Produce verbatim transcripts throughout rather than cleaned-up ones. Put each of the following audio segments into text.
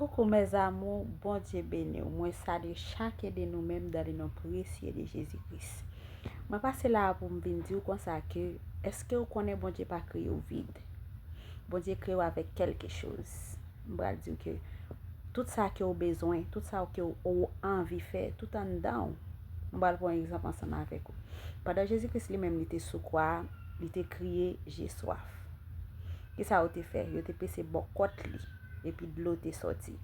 Coucou mes amours, Bondye beni w. Mwen salye chak ede nou menm dans le nom précieux de Jésus Christ. Mwen pase la pou m vin di w konsa ke, èske w konnen Bondye pa kreye w vid? Bondye kreye w avèk kèlke choz. M pral di w ke tout sa ke w bezwen, tout sa ke w anvi fè, tout anndan w. M pral pran yon egzanp ansanm avèk ou. Pandan Jezi Kris li menm li te sou kwa a, li te kriye je swaf. Kisa yo te fè? Yo te pese bò kòt li, epi dlo te sòti.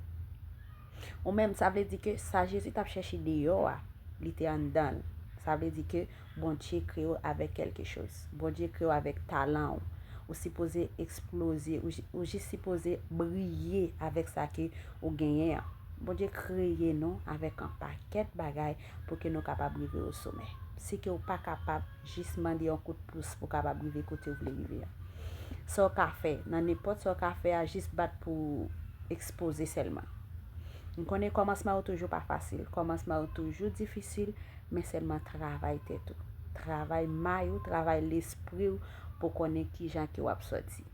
Ou menm, sa vle di ke sa Jezi t ap chèche deyò a, li te anndan l. Sa vle di ke Bondye kreye w avèk kèlke choz. Bondye kreye w avèk talan w. Ou sipoze eksploze, ou, ou jis sipoze briye avèk sa ke ou genyen an. Bondye kreye nou avèk yon pakèt bagay pou ke nou kapab rive o somè. Si ke ou pa kapab, jis mande yon kout pous pou w kapab rive kote w vle rive an. Sa w ka fè, nan nenpòt sa w ka fè a, jis bat pou ekspoze sèlman. M konnen kòmansman yo toujou pa fasil, kòmansman yo toujou difisil, men sèlman travay tèt ou. Travay may ou, travay lespri w pou konnen kijan ke w ap sòti.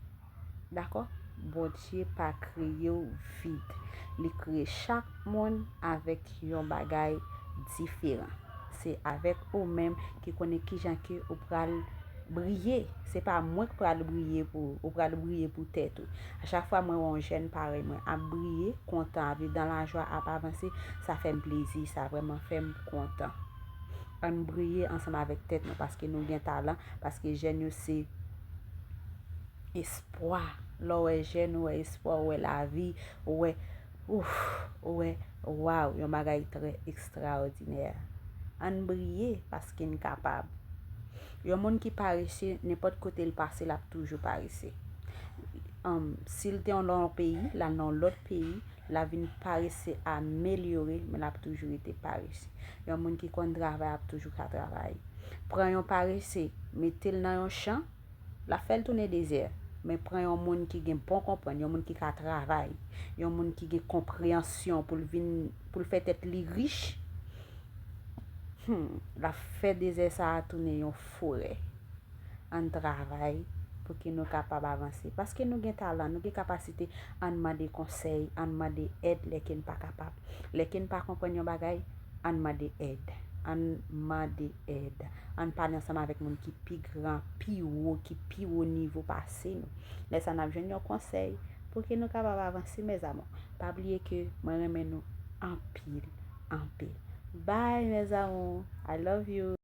Dakò? Bondye pa kreye w vid. Li kreye chak moun avèk yon bagay diferan. Se avèk ou menm ki konnen kijan ke ou pral briye. Se pa mwen k pral briye pou ou, ou pral briye pou tèt ou. A chak fwa mwen wè yon jèn parèy mwen ap briye, kontan, ap viv dan lajwa, ap avanse, sa fè m plezi, sa vrèman fè m kontan. Ann briye ansanm avèk tèt nou, paske nou gen talan, paske jèn yo se espwa. Lè w wè jèn, ou wè espwa, ou wè lavi, ou wè, ouf, ou wè, waw, yon bagay trè ekstraòdinè. Ann briye, paske n kapab. Yon moun ki parese, nenpòt kote l pase, l ap toujou parese. Um, si l te nan yon peyi, l al nan yon lòt peyi, l ap vin parese amelyore, men l ap toujou rete parese. Yon moun ki konn travay ap toujou ka travay. Pran yon parese, mete l nan yon chan, l ap fè l tounen dezè. Men pran yon moun ki gen bon konprann, yon moun ki ka travay, yon moun ki gen konpreyansyon pou l vin, pou l fè tèt li rich, hmm, l ap fè dezè sa a tounen yon forè. Ann travay pou ke nou kapab avanse. Paske nou gen talan, nou gen kapasite, ann mande konsèy, ann mande èd lè ke n pa kapab. Lè ke n pa konprann yon bagay, ann mande èd. Ann mande èd. Ann pale ansanm avèk moun ki pi gran, pi wo, ki pi wo nivo pase nou. Lè sa a n ap jwenn yon konsèy pou ke nou kapab avanse, mes amours. Pa bliye ke mwen renmen nou anpil, anpil. Bye, mes amours. I love you.